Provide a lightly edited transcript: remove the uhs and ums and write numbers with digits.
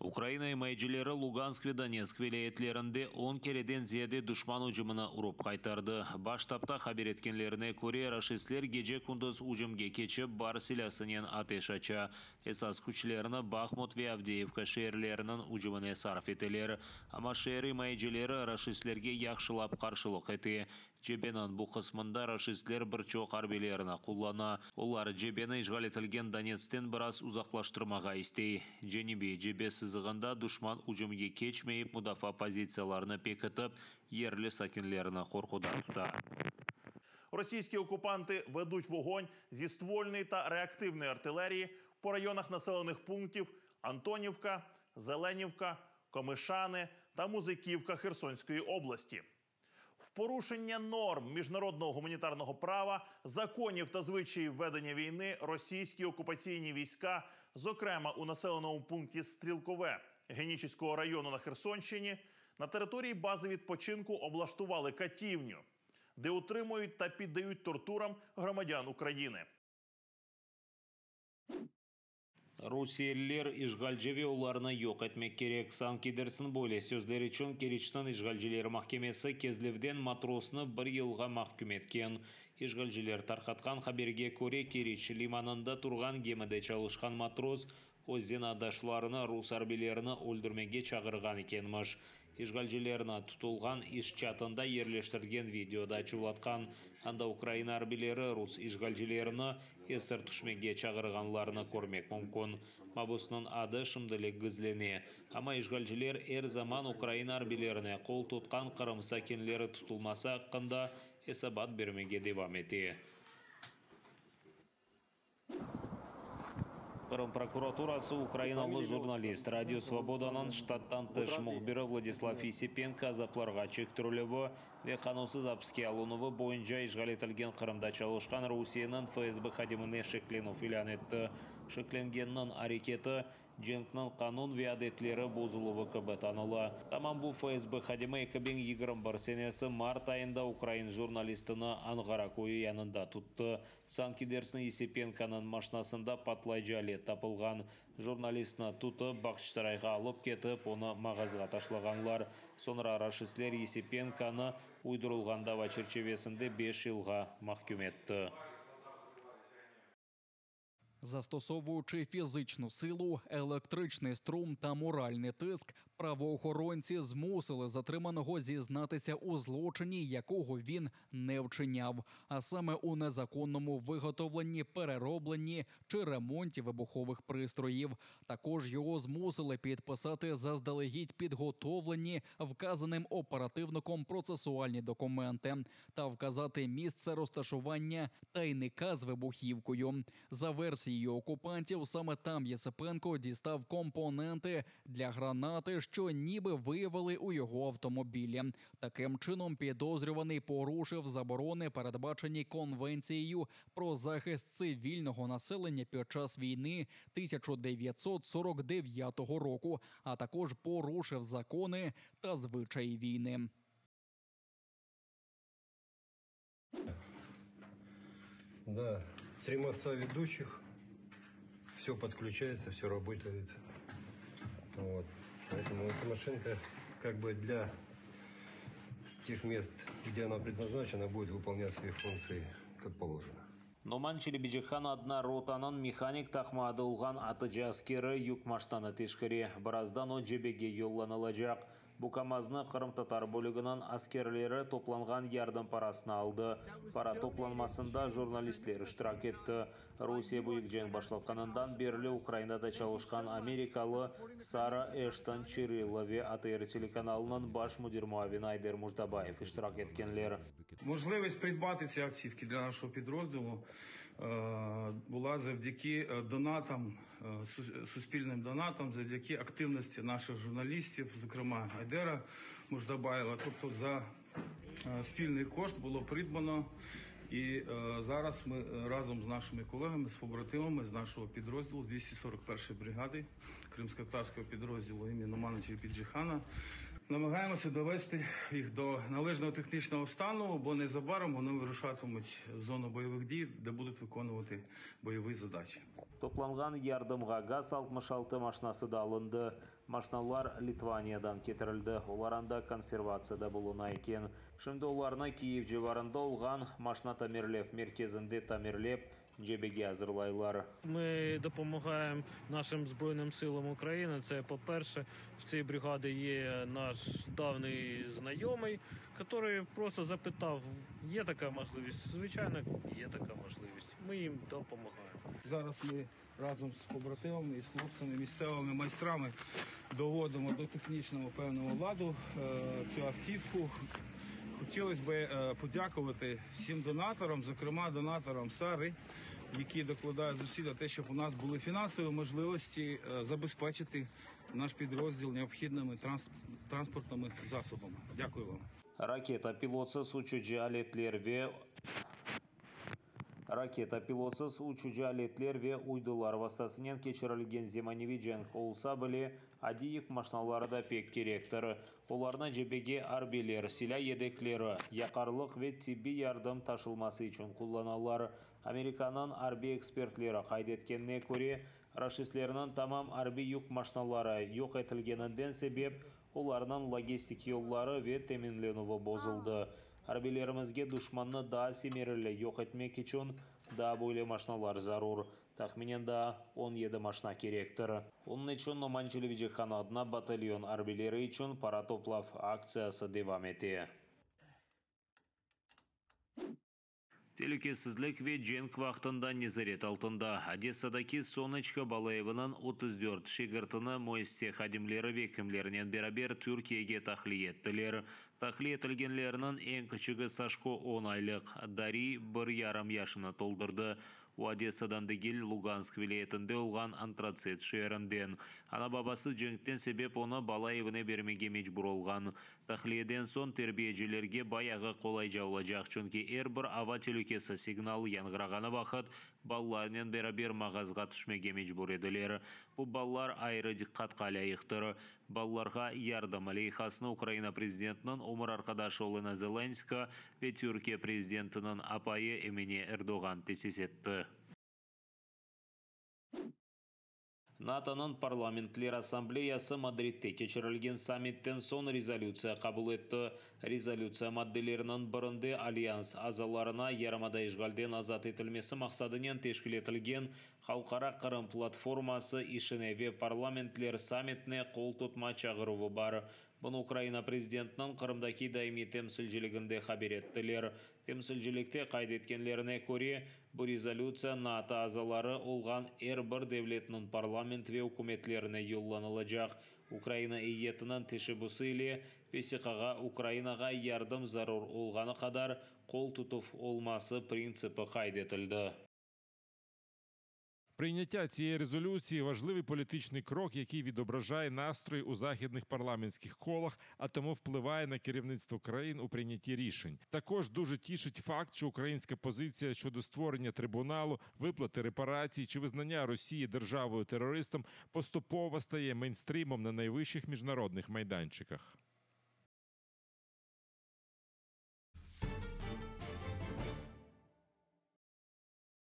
Ukraina imayecileri Lugansk ve Donetsk vilâyetlerinde on kereden ziyade duşman ücümini urıp qaytardı. Baş ştabta haber etkenlerine köre, raşistler gece-kündüz ücümge keçip, bar silâsınen ateş aça. Esas küçlerini Bahmut ve Avdeyevka şeerleriniñ ücümine sarf eteler. Amma şeer imayecileri raşistlerge yahşılap qarşılıq ete. Cebeniñ bu qısmında raşistler bir çoq arbiylerini qullana. Olar cebeni işğal etilgen Donetskten biraz uzaqlaştırmağa istey. Cenübiy cebe sızığında duşman ücümge keçmeyip mudafaa pozitsiyalarını pekitip, yerli sakinlerni qorquda tuta. Російські окупанти ведуть вогонь зі ствольної та реактивної артилерії по районах населених пунктів Антонівка, Зеленівка, Комишани та Музиківка Херсонської області. В порушення норм міжнародного гуманітарного права, законів та звичаїв ведення війни російські окупаційні війська, зокрема у населеному пункті Стрілкове Генічеського району на Херсонщині, на території бази відпочинку облаштували катівню, де утримують та піддають тортурам громадян України. Rusiyeliler işğalci ve olarnı yoq etmek kerek. Sanki dersin böyle sözler içün Keriçniñ işğalciler mahkemesi Kezlevden matrosnı bir yılğa mahküm etken. İşğalciler tarqatqan haberge köre, Keriç limanında turğan gemide çalışqan matros öz zenaatdaşlarını rus arbiylerini öldürmege çağırğan ekenmiş. İşğalcilerni tutulğan iş çatında yerleştirgen videoda açuvlatqan. Anda Ukraina arbiyleri rus işğalcilerini esir tüşmege çağırğanlarını körmek mümkün. Mabusnıñ adı şimdilik gizlene. Amma işğalciler er zaman Ukraina arbiylerine qol tutqan Qırım sakinleri tutulması aqqında esabat bermege devam ete. Qırım prokuraturası ukrainalı jurnalist, Radio Svobodanıñ ştattan tış mühbiri Vladislav Yesipenko azaplarğa çektirilüvi ve qanunsız apiske alınuvı boyunca işğal etilgen Qırımda çalışqan Rusiyeniñ FSB hadimine şeklenüv ilân etti. Şeklengenniñ areketi cenkniñ qanun ve adetleri bozuluvı kibi tanıla. Tamam bu FSB hadimi 2021 senesi mart ayında ukrain jurnalistini Anğara köyü yanında tuttı. Sanki dersiñ Yesipenkonıñ maşnasında patlayıcı alet tapılğan. Jurnalistni tutıp, Bağçasarayğa alıp ketip, onı mağazğa taşlağanlar. Soñra raşistler Yesipenkonı uydurılğan dava çerçivesinde beş yılğa mahküm etti. Застосовуючи фізичну силу, електричний струм та моральний тиск, правоохоронці змусили затриманого зізнатися у злочині, якого він не вчиняв, а саме у незаконному виготовленні, переробленні чи ремонті вибухових пристроїв. Також його змусили підписати заздалегідь підготовлені вказаним оперативником процесуальні документи та вказати місце розташування тайника з вибухівкою. За версією окупантів, саме там Єсипенко дістав компоненти для гранати, що ніби виявили у його автомобілі. Таким чином, підозрюваний порушив заборони, передбачені Конвенцією про захист цивільного населення під час війни 1949 року, а також порушив закони та звичаї війни. Да, три моста ведущих, все подключается, все работает. Вот. Поэтому эта машинка как бы для тех мест, где она предназначена, будет выполнять свои функции как положено. Noman Çelebicihan adına rotanıñ mehanik taqımı adı olğan atıcı askeri yük maşnanı teşkere. Birazdan o cebege yollanılacaq. Bu KAMAZnı qırımtatar bölüginiñ askerleri toplanğan yardım parasına aldı. Para toplanmasında jurnalistler iştirak etti. Rusiye büyük cenk başlatqanından berli Ukrainada çalışqan amerikalı Sara Eşton Çirillo ve ATR telekanalınıñ baş müdir muavini Ayder Mujdabayev iştirak etkenler. Можливість придбати ці автівки для нашого підрозділу була завдяки донатам, суспільним донатам, завдяки активності наших журналістів, зокрема Айдера Муждабаєва. Тобто за спільний кошт було придбано І е, зараз ми е, разом з нашими колегами, з побратимами з нашого підрозділу 241-ї бригади кримськотатарського підрозділу імені Номана Челебіджіхана намагаємося довести їх до належного технічного стану, бо незабаром вони вирушатимуть в зону бойових дій, де будуть виконувати бойові задачі. Toplanğan yardımğa GAZ 66 maşnası da alındı. Maşnalar Litvaniyadan ketirildi, olar anda konservatsiyada buluna eken. Şimdi olarnı Kiyev civarında olğan maşna tamirlev merkezinde tamirlep, cebege azırlaylar. Ми допомагаємо нашим Збройним силам України. Це по-перше, в цій бригаді є наш давній знайомий, який просто запитав, є така можливість? Звичайно, є така можливість. Ми їм допомагаємо. Зараз ми разом з побратимами і з хлопцями, місцевими майстрами доводимо до технічного певного ладу е, цю автівку. Хотілося б е, подякувати всім донаторам, зокрема донаторам Сари, які докладають зусилля те, щоб у нас були фінансові можливості е, забезпечити наш підрозділ необхідними транс- транспортними засобами. Дякую вам. Raketa pilotsız uçucı aletler ve Raketa, pilotsız uçucı aletler ve uydular vastasınen keçirilgen zemaneviy cenk olsa bile, adiy yük maşnaları da pek kerektir. Olarnı cebege arbiyler, silâ yedekleri, yaqarlıq ve tibbiy yardım taşılması içün qullanalar. Amerikanıñ arbiy ekspertleri qayd etkenine köre, raşistlerniñ tamam arbiy yük maşnaları yoq etilgeninden sebep olarnıñ logistik yolları ve teminlenüvi bozuldı. Arbiylerimizge duşmannı daa semereli yoq etmek içün daa böyle maşnalar zarur. Tahminen daa 17 maşna kerektir. Onıñ içün Noman Çelebicihan adına batalyon arbiyleri içün para toplav aktsiyası devam ete. Telükesizlik ve cenk vaqtında nezaret altında Odessadaki Soneçko bala eviniñ 34 şegirtini müessise hadimleri ve ekimlerinen beraber Türkiyege tahliye ettiler. Tahliye etilgenlerniñ eñ kiçigi Saşko on aylıq, Dariy bir yarım yaşını toldurdı. O, Odessadan degil, Lugansk vilâyetinde olğan Antratsit şeerinden. Ana-babası cenkten sebep onı bala evine bermege mecbur olğan. Tahliyeden soñ terbiyecilerge bayağı qolayca olacaq, çünki er bir ava telükesi signalı yañğırağanı vaqıt balalarnen beraber mağazğa tüşmege mecbur ediler. Bu balalar ayrı diqqatqa lâyıqtır. Balalarğa yardım leyhasını Ukraina prezidentiniñ ömür arqadaşı Olena Zelenska ve Türkiye prezidentiniñ apayı Emine Erdoğan tesis etti. NATOnıñ Parlamentler Assambleyası Madridde keçirilgen sammitten soñ rezolütsiya qabul etti. Rezolütsiya maddeleriniñ birinde Alyans azalarına yarımada işğalden azat etilmesi maqsadınen teşkil etilgen Halqara Qırım platforması işine ve Parlamentler sammitine qol tutma çağıruvı bar. Bunı Ukraina prezidentiniñ Qırımdaki daimiy temsilciliginde haber ettiler. Temsilcilikte qayd etkenlerine köre, bu rezolütsiya NATO azaları olğan er bir devletniñ parlament ve ükümetlerine yollanılacaq. Ukraina eyyetiniñ teşebbüsi ile vesiqağa Ukrainağa yardım zarur olğanı qadar qol tutuv olması printsipi qayd etildi. Прийняття цієї резолюції важливий політичний крок, який відображає настрої у західних парламентських колах, а тому впливає на керівництво країн у прийнятті рішень. Також дуже тішить факт, що українська позиція щодо створення трибуналу, виплати репарацій чи визнання Росії державою терористом поступово стає мейнстрімом на найвищих міжнародних майданчиках.